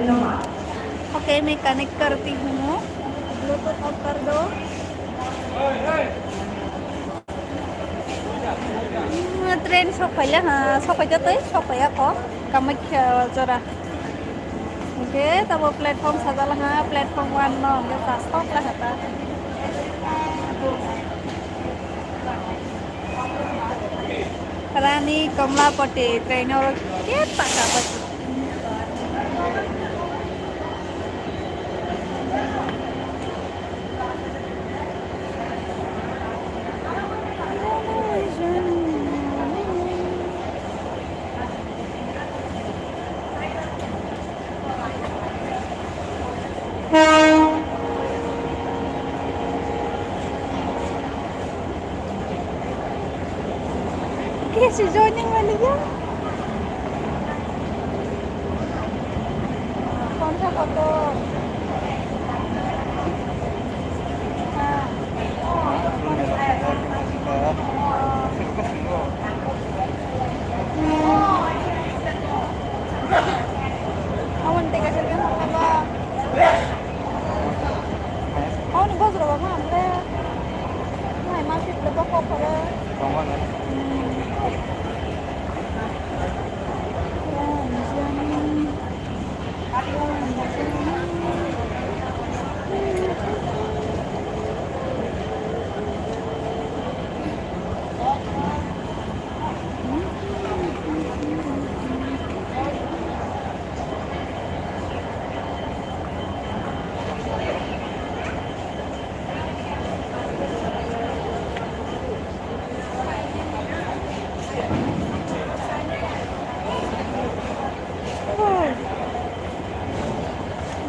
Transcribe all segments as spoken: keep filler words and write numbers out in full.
Okay, मैं कनेक्ट करती हूँ। ब्लूटूथ ऑफ कर दो। Hmm, train sokphaila ha, sokphaikha tei sokphaiya kho, Kamakhya jora. Hingke tabo platform sajala ha, platform one no hingke chastok la ha ta. Rani Komlapati train oro khe taka bai. Kesi joining wali ya. Kontra koto. Ha. Awan tega selga mama. Awan bos roba ma amre. Mai ma fit le bok kok kore.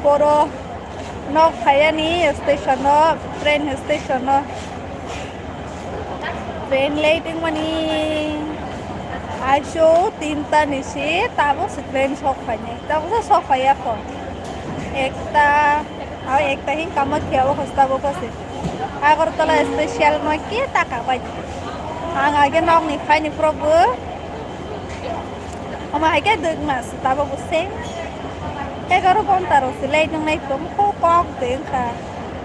Boro nok phaiani station o, train station o. Train late wngmani aiso tinta ni si tabuk se train sok phainai, tabuk se sok phaiya kho. Ekta, o ekta hin Kamakhya o hosta bo kho se. Agartala special ma khe taka bai. Ang age nok ni phaini probo. Omo hai khe dwgma se tabuk bo se. Egaroh ghonta rok se late wngnai tong kho, kok de wngkha.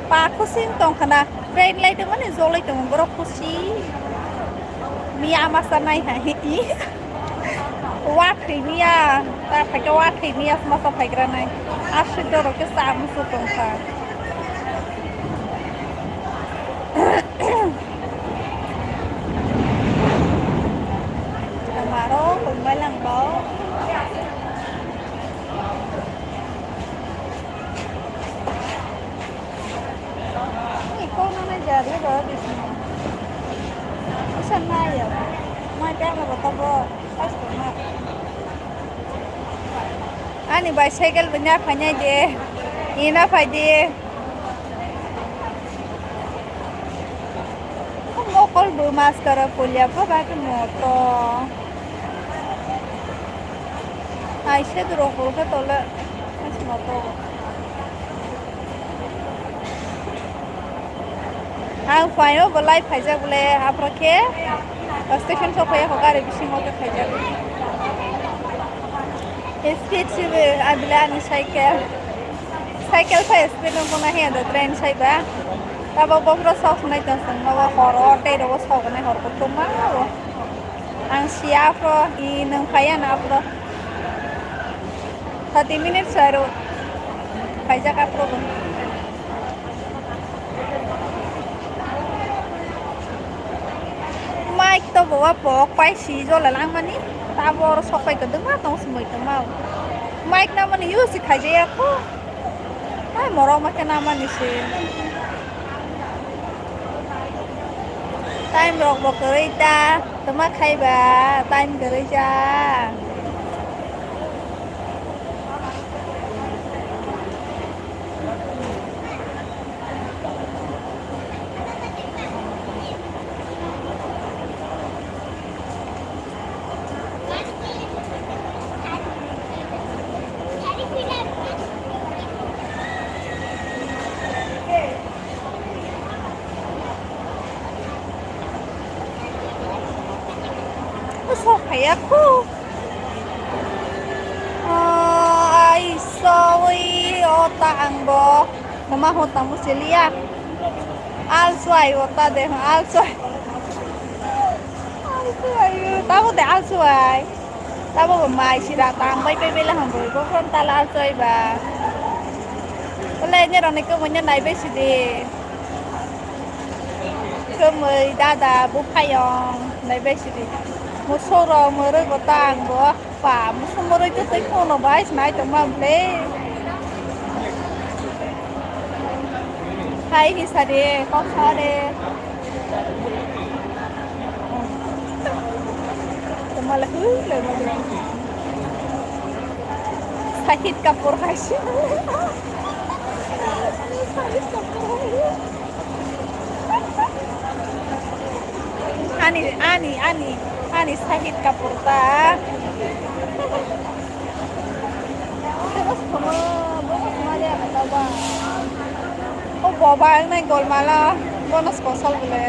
Pa khusing tong khna, train late wngmani jolai tongo borok khusi. Miya masa nai hai hi. Wa thwi miya, ta phaikhe wa thwi miya masa phaigra nai. Aswk dorok khe cha muchung tong kha. Maro hwnbai lang bo. Ni kok na nai jari ro di sini. Bisa nai ya. Mai pang bo to bo. Pas ko ma. Ani bicycle bo nya phai nai de. Ina phai de. Mokol bo maskara polya pha ba ke moto. Aise durok bo khe tole. Aise moto. Ang phaio bo lai phaijak bole aphro khe station sok phaiya kho gari bisingo khe phaijak. Speed sibe abile ani cycle. Cycle phai speed wngkha na hiya do train saiba. Tabo bophro sok nai tong song nogo horo tei rogo sok nai hor kutung ma o. Ang siya aphro i nwng phaiya na aphro. Thirty minutes aro phaijak aphro bo. Mike to bo wa pok pai si jola langmani. Tabo oro sok pai kwdwma tong si moi tongma. Mike na mani use khaijaya kho. Ai morok ma khe na mani se. Time rok bo kwrwi ta. Tama khaiba time kwrwi ja. Sok phaiya khu. Ah, Ai soi o ta ang bo. Mama ho ta mo seliya. Al soi o ta de al soi. Al soi ta bo de al soi. Ta bo mai sira ta ang bai pe bela hang bo ko kon ta la al soi ba. Ole ne ro ne ko mo ne nai be si de. Kemoi dada buphayong naibai sidi. Musoro moro gotang bo pa musumoroi to tei kono bai sinai tongma ble. Hai hisade kok sade. Tongma le hui le. Sahid Kapoor hai si. Sahid Kapoor hai. Ani, ani, ani, ani Sahid Kapoor ta. Bonus komo, bonus mali apa tau ba? Oh, boba ang nai golmala, bonus kosol bole.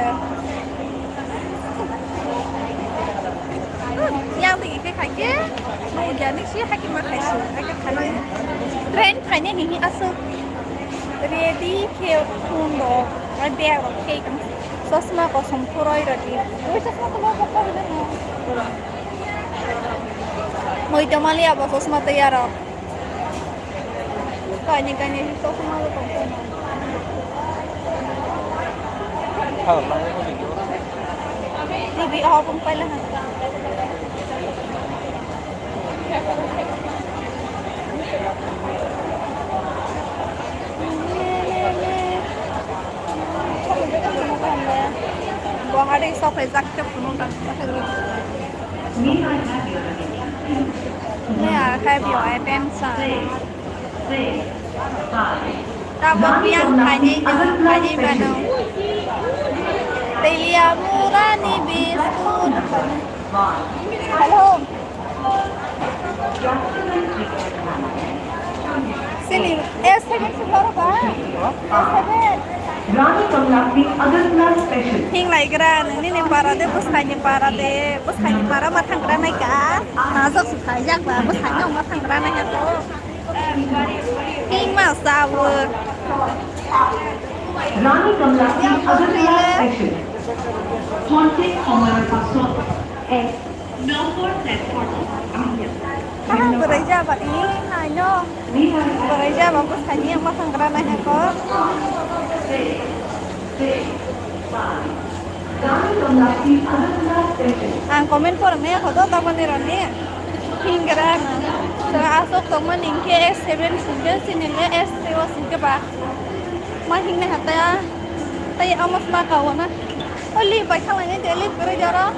Yang tinggi ke kaki, mau jadi sih kaki makai sih, kaki kanan. Train kayaknya ini asuk. Ready khe phone rok, ai bag rok khe tong. Chosma kosom phuroi rodi. Oi chosma to bo ko hina. Moi to mali abo chosma to yaro. Kani kani chosma ro tong. T V off paila. Guwahati sok hai jak khe phunuk jak. May I have your attention? Tabok yang khaini no, khaini mano. Telia murani biskut. Hello. Sini, S seven si boro ba? S seven. Rani Kamlapati Agartala Special. Hing lai gra, nini para de, bwsai ni para de, bwsai ni para ma thang gra nai ka. Najok su khai jak ba, bwsai no ma thang gra nai ka to. Hingma sawo. Rani Kamlapati Agartala Special. Haunted Homer Pasok. Number platform. Aha, berai jaba ini naino. Berai jaba ko sani yang masang kera nai ko. Ang comment por me hodo tamani rani. Hingra na. Asok tongma ningke S seven singke, sinile S three o singke ba. Ma hingne hataya. Tai amos ma kawana. Oli bai khalai ne deli kore jara.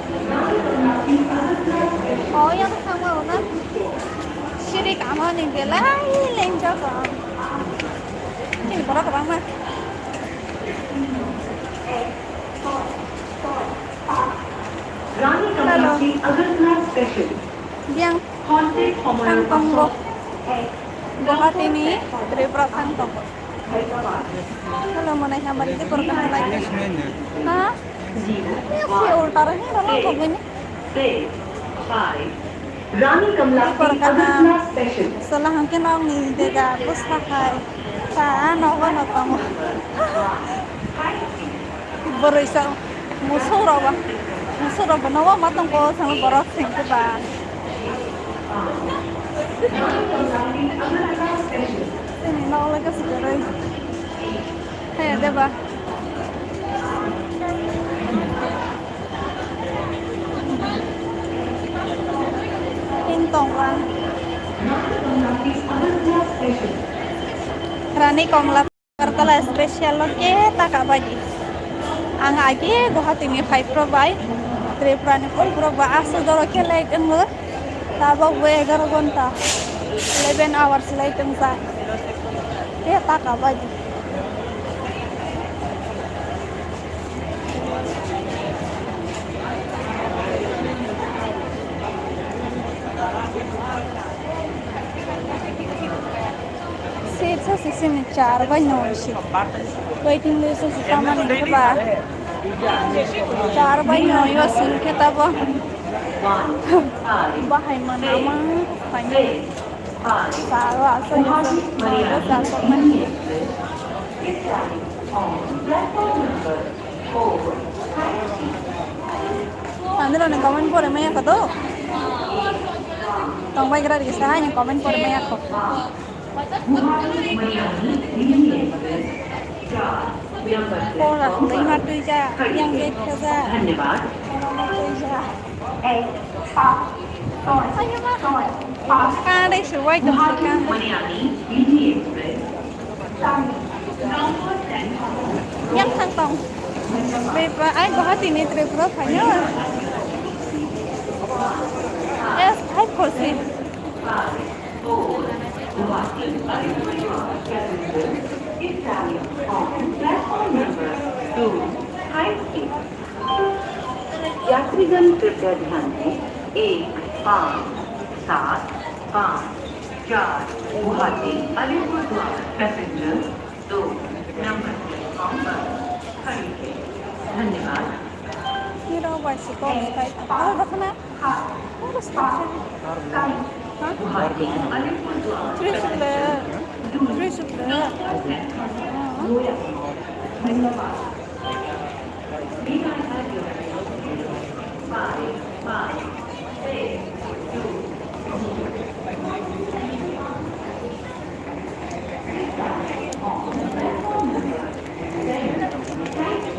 Oh, yang sama ona. Siri kama ni belai lengjak. Ini borok kwbangma. Rani Kamlapati Agartala Special. Yang Haunted Homer Pasok. Guwahati ni Tripura thang tongo. Hello, mwnai hamari de korokam lai. Ha? Ni si ulta ra ni rama kogini. Rani Kamlapati Agartala Special. Sola hangke nong ni dega bwsa hai. Sa nogo no tongo. Boroi sa musuk rok ba. Musuk rok ba nogo ma tongko sa borok sengke ba. Sini nong lai ka sikaroi. Hai, deba. Hing tonglang. Rani Komla Agartala special lo ke taka baji. Ang agi Guwahati ni phai pro bai. Tripura ni phai pro ba asu doro ke lai tengmo. Tabok bo egaroh ghonta, eleven hours lai tongjak. Khe taka bai di. Seat sa sisini char bai noi si. Waiting list sa si tamani khe ba. Char bai noi o sing khe tabo. Bahai mana ma phai. Salo aswk aswk nogo chasoknai. Tangdirokni comment pore maya kho to. Tongbai gra rikisa haini comment pore maya kho. Pora twi ma twi ja, yang gate khe ja. Pora ma twi ja. Kare se wai tong se kare. Yang thang tong. Beba, ai Guwahati ni Tripura phaino. Yes, ai khosi. Platform number two, High Street. यात्रीगण कृपया ध्यान दें, एक पाँच सात पाँच चार गुवाहाटी अलीपुरद्वार पैसेंजर दो नंबर प्लेटफॉर्म पर खड़ी है। धन्यवाद। Hero bai si kok sky. Oh, bakna. Three sukle. Three sukle.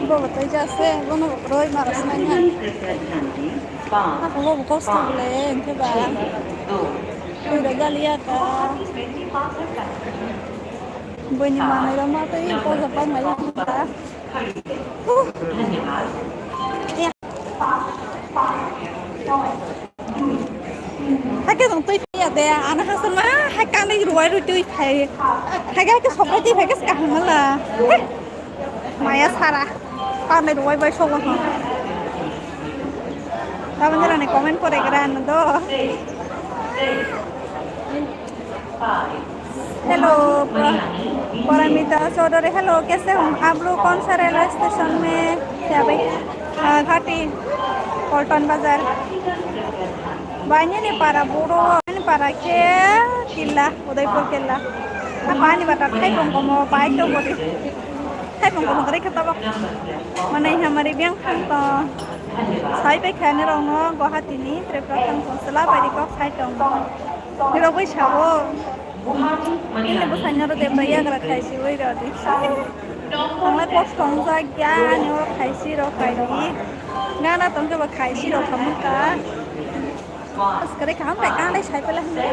Bo bo tei jase, bono bo roi mara sinai ha. Ako bo bo kosto bole, engke ba. Koi da jaliya ka. Bini manai rok ma tei ko ja bang lai ka. Hakhe tong twi phaiya de, ano hasama hai kanwi ruwai rwi twi phai. Hakhe hakhe sokbai twi phai khe kaham la. Maya sara kanwi ruwai bai sogo ha. Tabang jani comment pore gra ano do. Hello, Paramita Chaudhary, hello, कैसे हो आप लोग? कौन सा railway station में थे अभी? अ, घाटी, पल्टन बाजार। Bainini para boro, ani para khe Killa, Udaipur Killa. Apa ani bata khai bong komo, pai to bori. Khai bong komo kare khe tabok. Mane hamari biang khang to. Sai pai khani rong no Guwahati ni Tripura thang to sela pai ri kok sai tong. Nirok bai sabo. Ini bwsai no rw de bai yagra khai si bai rw di. Ang lai kosto wng jak ya ani oro khai si rw khai di. Gana tong khe ba khai si rw khamung ka. Askare kaham kai ka lai sai pela hwnwi.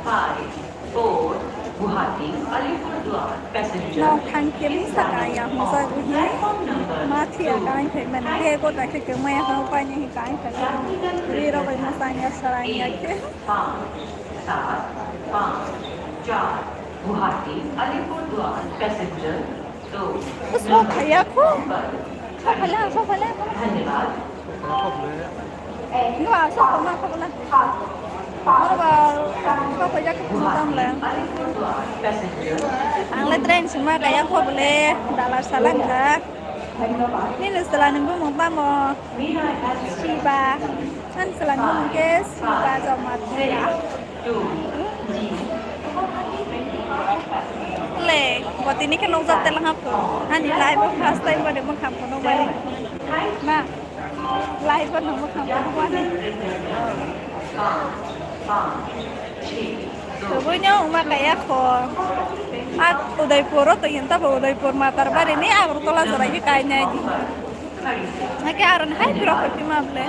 Five four Guwahati Alipurdwar passenger. Nok thang khe mung saka ya hwnjak wi. Ma thia ka ang khai mani. Bego ta khe khe maya ha pai ni ka ang khai. Ri rw bai ma sang ya sarang ya khe. पाँच सात पाँच चार गुवाहाटी अलीपुरद्वार पैसेंजर दो। Sok phaiya kho. Sok phaila, sok phaila. धन्यवाद। Nwa, sok phaima, sok phaila. Oro ba, sok phaija kho, sok tam le. Ang le train sima kaya kho bole, dalar salang kha. Nini salani bumung tamo? Siba. Ani salani bumung khe Siba Jamatia. Le, bo tini khe nukjak telang hapho. Ani life o first time boni mwkhang phunukmani. Na, life o nwng mwkhang phunukmani. Tobui no wngma kaya kho. A Udaipur o tongya, tabo Udaipur Matarbari ni Agartala jora khe kainai di. Hake aro ni hai phirok khe pima bole.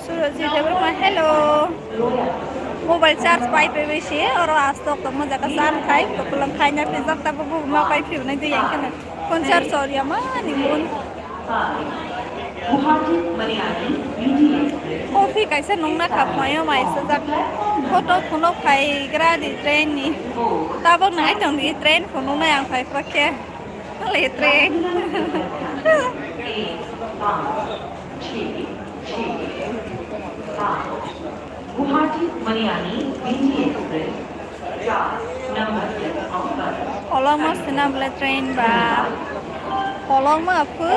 Surajit Debbarma, hello. Mobile charge pai pai bai se, oro astok tongma jaga charge khai, kokulang khai na pijak tabo bo ma pai phirnai de yang kana. Phone charge or ya ma ni phone. Coffee kaisa nungna kha phaio mai sajak. Photo phono phai gra di train ni. Tabok nai tong di train phono nai ang phai phra khe. Le train. Guwahati Mariani Weekly Express, चार number platform पर। Kolokma sina bole train ba. Kolok ma phu.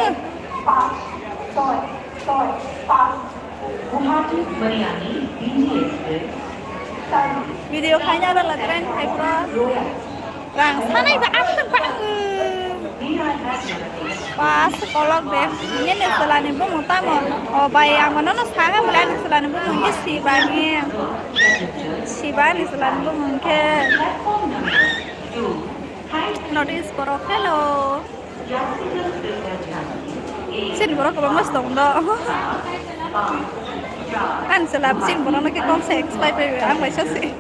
Video khaina bela train khai pura. Rang sanai ba aswk ba. Pas kolok de. Nini selani bumung tamo. O bai ang mano no sanga bela ni selani bumung ke Sibani. Sibani selani bumung ke. Notice borok hello. Sini borok kwbangma se tongo do. Ani chwla sini borokno khe kok se explain pai bai ang bai sasi.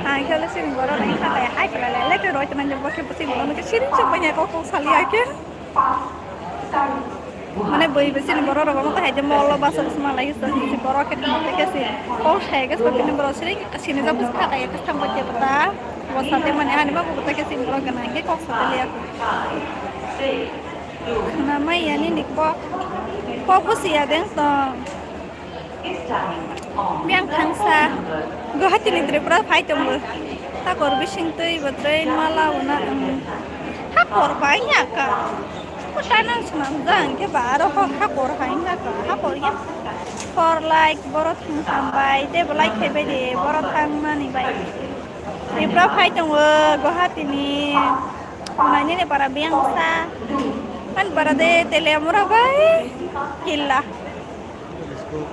Ang khe sini borokno kha bai hai khlai lai lai khe roi tongmani bo khe sini borokno khe siring se bai kok kok sali ai khe. Mane bui bui sini borok rok omo hai je mall o bus o sma lai se borok khe tongma tei khe si kok sai khe sini borok sini sini jabo kha kaya khe thang bai khe bata bo sa tei mani hani ma bo bata khe sini borok gana khe kok sa tei liya. Khna mai ya nini kok kok bo si ya deng tong. Biyang thangsa Guwahati ni Tripura phai tongo. Hakor bising twi bo train mala una, um, hakor bai ya ka. Ko tanang swnam jang khe ba aro hok hakor hai na ka. Hakor ya. Hor like boro thang hambai, tei bo like khai bai de, boro thang mani bai. Tripura phai tongo Guwahati ni. Nai nini para biyang sa. Kan para de Teliamura bai. Killa. Biscuit.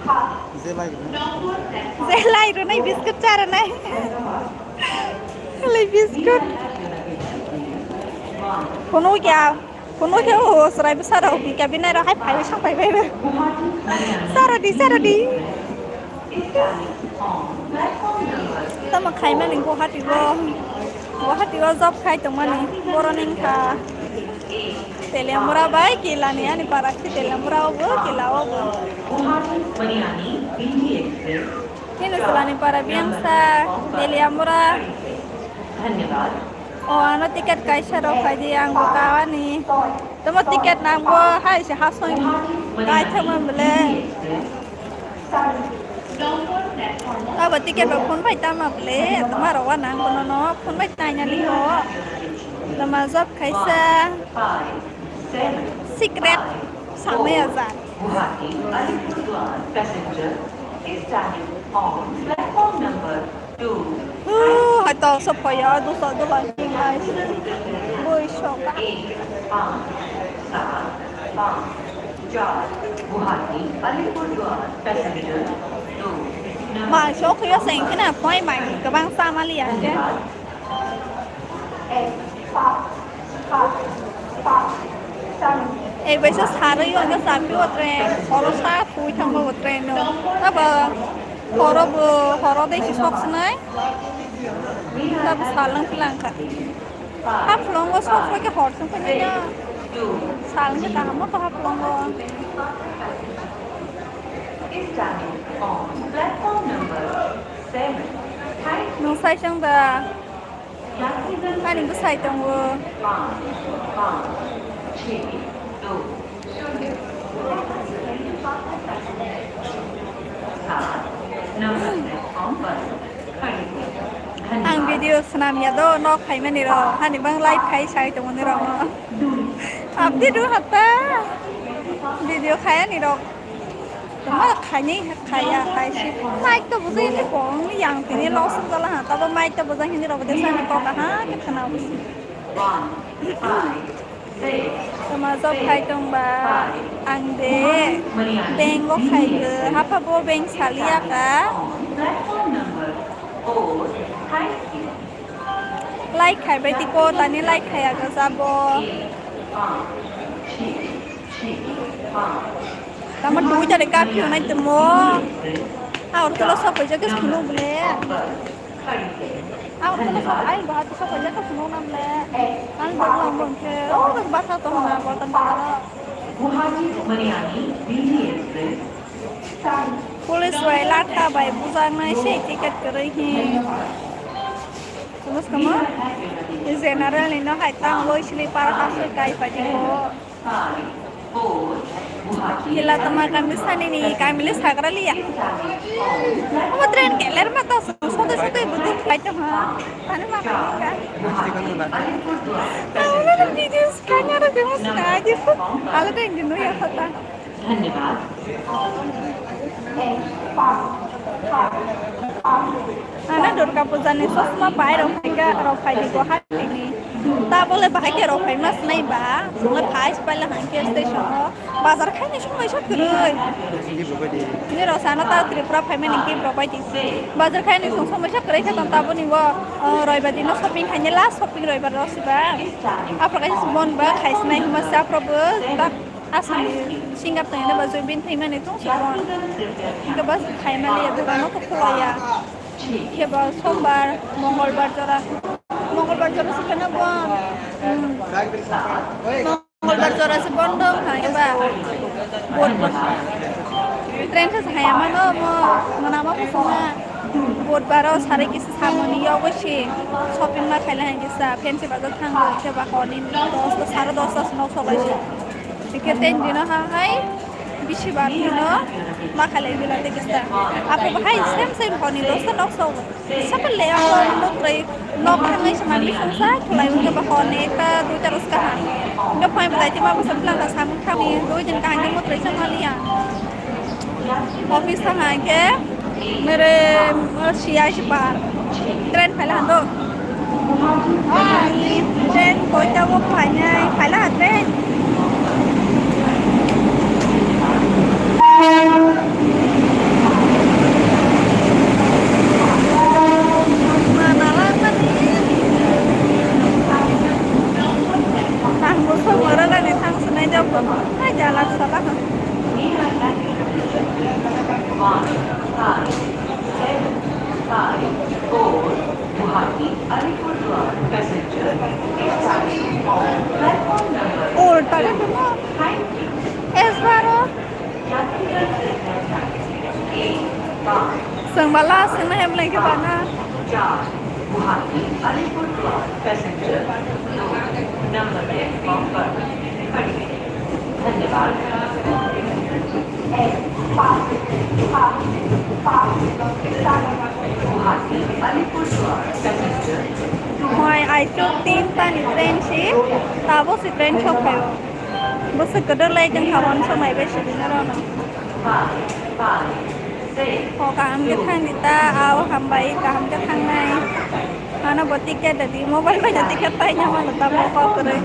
Je lai rwnai. Je lai rwnai biscuit cha rwnai. Lai biscuit. Kono kya? Kono kya o srai bwsa rok bika binai rok hai phaiwi sang phaibai ba. Sara di, sara di. Tamo khaimani Guwahati o. Guwahati o job khai tongmani. Boroni wngkha. Teliamura bai Killa ni ani para khe Teliamura o bo Killa o bo. Hino Killa ni para biyang sa Teliamura. O ano ticket kaisa rok phai di ang bo kawani. Tamo ticket nang bo hai se hasong kai thangma bole. Abo ticket rok phone bai tama bole, tama rok wa nang bono no phone bai taina liko. Tama job khaisa secret samaya jan. Guwahati Alipurduar passenger is standing on platform number two. Hai to sophoya dusa dulai hingai. Boi soka. Guwahati Alipurduar passenger two. Mai sok yo seng kena poi mai kabang sama liya ke. Ei baisa sarwi o khe chapi o train, horo sa phui thangma bo train o. Tabo horo bo, horo dei si sok sinai. Tabo salang pilang kha. Haflongo sok sok khe hor song phai ya. Salang khe kaham kha haflongo. Nung sai song da. Ani bwsai tongo. Ang video swnam ya do, nok phaimani rok, hani bang live khai sai tongmani rok no. Update o hata. Video khayani rok. Tama khaini khaya khai si. Mic to bujai ni kong ni yang tini lo sung jala ha. Tabo mic to bujai hindi rok desa ni kok ha ke khana busi. Tama job khai tong ba ang de bank o khai ge hapa bo bank salia ka. Like khai bai tiko tani like khaya ga jabo. Tama tui tare kaphi onai temo. A or tolo sok paijak ke suno bole. A or tolo sok ai bahat sok paijak ke suno nam le. Ang dok lam bong ke. O basa to na botan dala. Police bai latha bai bujaknai sei ticket kwrwi hi. Buskamo general ni no hai tang loi sleeper ha soi kai pai ko. Hila tama kami sani ni kami le sagra liya. Omo train keler ma ta sote sote buduk khlai tongha. Ani ma kami ka. Ani video skanya ro demos na aji. Ala ta indi no ya khata. Ano Durga Puja ni sosma pai rok phaikha, rok phaidi Guwahati ni. Ta bole bahai khe rok phaima sinai ba, songwi phai se paila hangkhe station o. Bazar khaini songwi sa kwrwi. Ni rok sana ta Tripura phaimani khe rok bai di. Bazar khaini song songwi sa kwrwi khe tong taboni bo, o, roibar dino shopping khaini last shopping roibar rok siba. Aphro khe bon ba khai sinai hima se aphro bo ta Assamni singer tongwi ba Zubeen thaimani tong si bon. Hingke bas khaimani ya dogan no khulaiya. Khe ba sombar, mongolbar jora. Mongolbar jora si kheno bon. Hmm. Mongolbar jora si bondo hai ba. Bot ba. Train khe hai mano mo mana ma kusuma. Budbaro sarai kisa samani yogo si shopping ma khaila hai kisa fancy bazar thango khe ba honi dosta sare dosta nok soklai si. Hingke ten dino ha hai bisi bar dino ma khailai bila te kisa. Apo bahai same same honi dosta nok sok. Sapal le ako nok rai nok thangai sama bising sa khulai unke ba honi ekta duita roska ha. Hingke phai belai te ma basa plan ta samung thani dui din kaham ke motrai sama liya. Office thang hai khe mere, uh, C I C par train phaila hando. Ani train koita bo phainai, phaila ha train. Mana langmani. Tang bo sok ora gani thang sunai jabo. Hai jalak salak. Ulta ke tamo. S baro. Chwng ba last swngna hem lengkhe bana. Moi aisuk tin tani train si, tabo si train sok phaio. Bwswk kwdwk lai tong kha, uansuk nai bai sidi norok no. O kaham khe thang di ta, a o hambai kaham khe thangnai. Ano bo ticket da di, mobile bai da ticket paina mano ta bo kok kwrwi.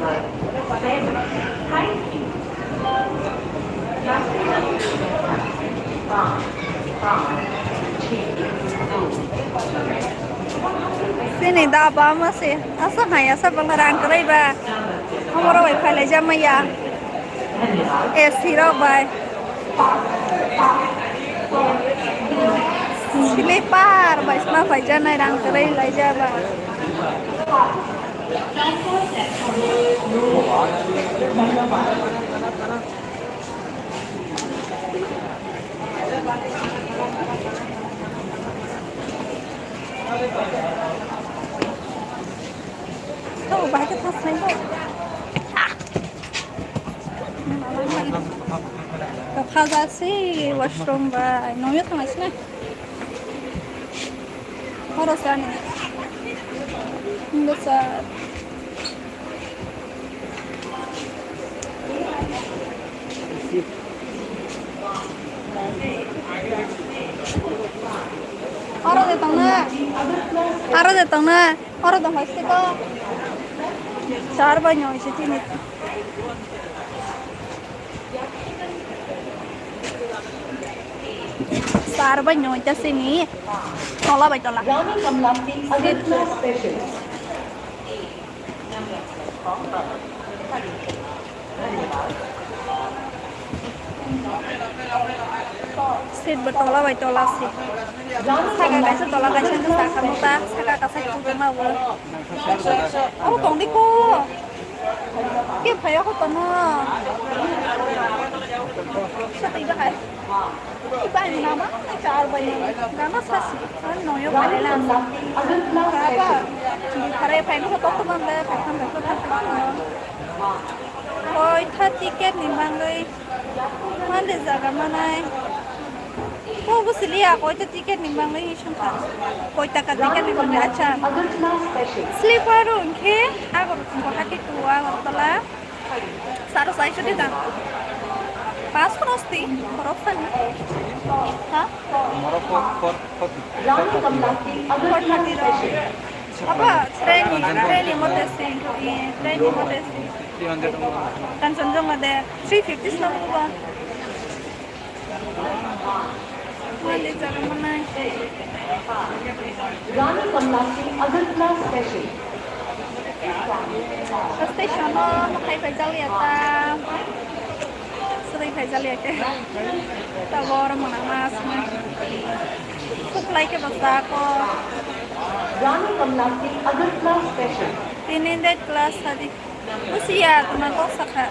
Sini da ba ma se, asa hai asa bang rang kwrwi ba. Omoro bai phailai jamaya. A C rok bai. Sleeper bai sma phaijanai rang kwrwi laijaba. Oh, bahai khe thas nai bo. Kha jasi washroom bai. Nongyo thang nai sina. Horo sani. Hindu sir. Aro de tongna. Aro de tongna. Aro de hoiste ko. Char bai noi se tini. Char bai noi ta sini. Tola bai tola. Seat bo tola bai tola se. Saka kaisa tola kaisa wngkha saka mota, saka kaisa kuchukma bo. Abo tongdi ko. Ke phaiya ko tono. Satwi bahai. Ibai nama char bai nama sasi. Noyo bai la. Apa? Khare phai ko to man da, phai ko to man da. Oi, tha ticket ni mangai. Mande jaga manai. Ko bo siliya, koita ticket ni mangai songkha. Koi taka ticket ni mangai, acha. Sleeper hwnkhe Agar-, Guwahati to Agartala. Saro saiso de dam. Pas khorosti, khorok sani. Ha? Amaro four, four, four, four thirty. Four thirty ro. Apa, train ni, train ni mote si, eh, train ni mote si. Three hundred. Kanchanjunga de three fifty sna buba. Mali jaga manai. Rani Kamlati Agartala station. Station no, no khai phai jali ata. Sri khai jali ake. Ta bor mana mas ma. Supply ke basa ko. Rani Kamlati Agartala station. Tini date class tadi. Usia tuna kok sakha.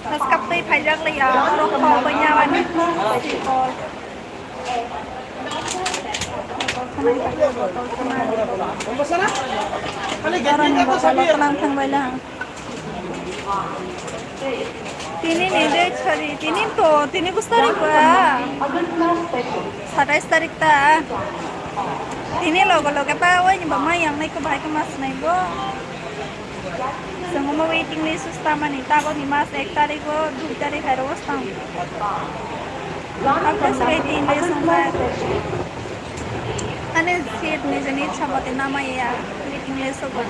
Mas kaptwi phaijak le ya, borok kok bai ya wani. Borok ni botol khna. Borok ni botol khna thang bai lang. Tini ni date sari, tini to, tini bus tarik ba? Satais tarik ta. Tini logo loge ba, oi ni ba mai yang nai ko bahai ko mas nai bo. Sengmo waiting list sta mani, tabo ni mas ek tarik o, dui tarik hai ro stang. Ang ko waiting list sta. Ani seat ni jani ichha mate namaiya, waiting list o ba.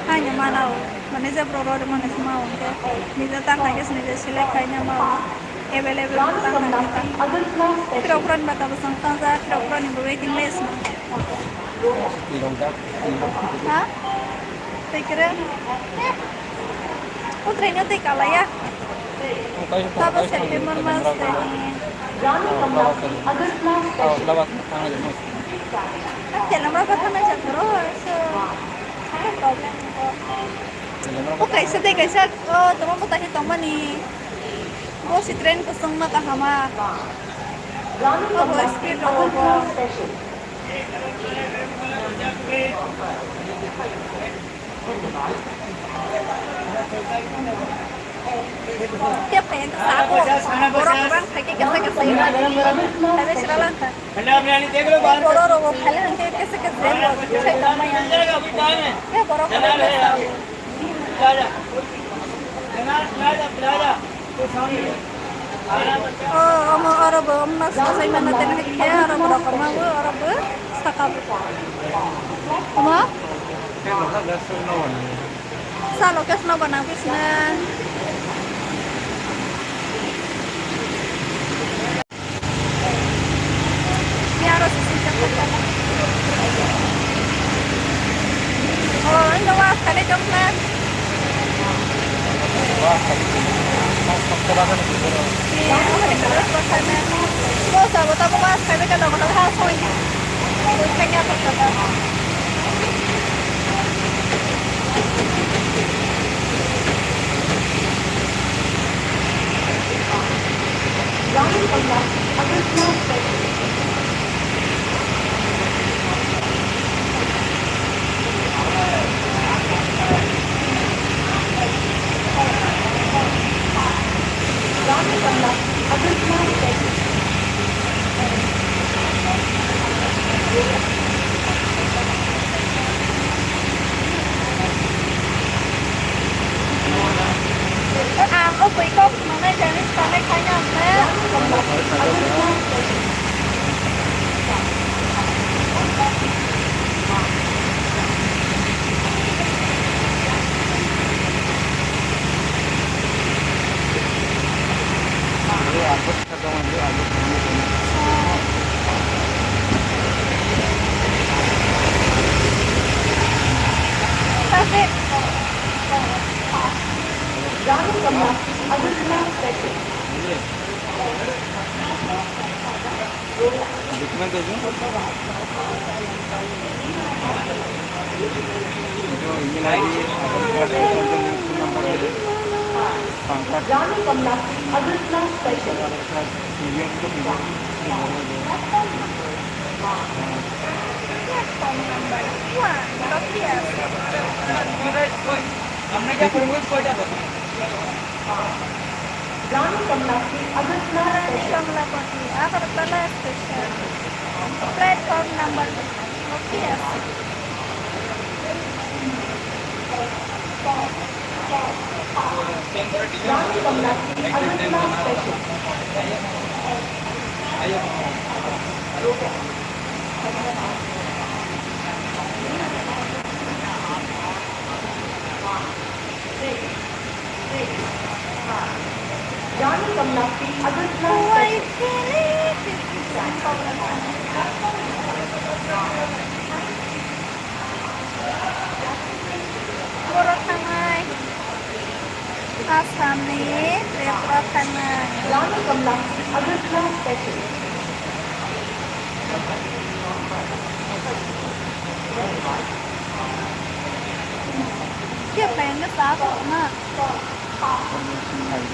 Haino manao, mane je borok rok mane se mao hwnkhe, nije ta khlai khe se nije select khaina mao. Available ta khlai ta. Phirok phironi bata bwsang tanja, phirok phironi bo waiting list no. Ha? Tei kwrwi? Eh. Putrino tei kalaya. Tabo September mas tei. Telamra kotha nai chakro, so. Ano problem ko. O kaisa tei kaisa, o, tamo bwtai tongmani. Bo si train kusung ma kahama. Bo bo speed rogo. Khe phai wngkha sabo. Borok kwbang phai khe kesa kesa wngkha. Phai bai sra lang kha. Borok rogo phai le hwnkhe kesa kesa wngkha. Khe borok kwbang khe sabo. O, omo oro bo, omo mas kasai mana tene hai khe, oro bo rok omo bo, oro bo saka bo. Omo? Salo khe snogo nang pisna. Ni aro sisi jang kok kok. Oh, ini was kali dong na. Ni aro sisi jang kok na. Bo sabo tabo was kali ka dong na ha soi. Soi kanya kok kok. Ang o bui kok manai jani sanai khaina ang na. Document dai jo. Email I D, Aadhaar card, phone number hai. Pan card. Rani Kamlati Agartala Special. Aadhaar card, P V R ko P V R. Phone number. Wah, kopi ya. Rani Kamalapati, Agartala station, platform number okay আছে। Rani Kamalapati, Agartala station. Borok thangnai. Assamni Tripura thangnai. Rani Kamalapati, Agartala station. Khe phaina sa na.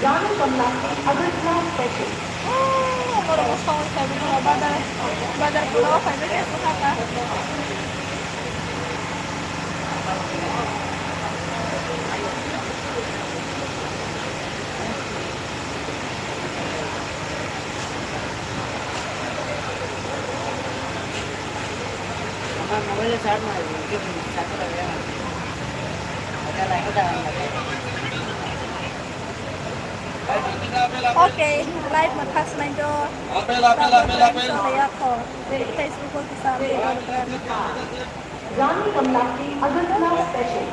Rani Kamalapati, Agartala station. Oh, borok songwi phaibo, borok bazar, bazar pura o phaibai khe bwkha ta. Okay, live no thas nai do. Apel, apel, apel, apel. Chole ya kho. Facebook o kisa update order. Rani Kamalapati, Agartala station.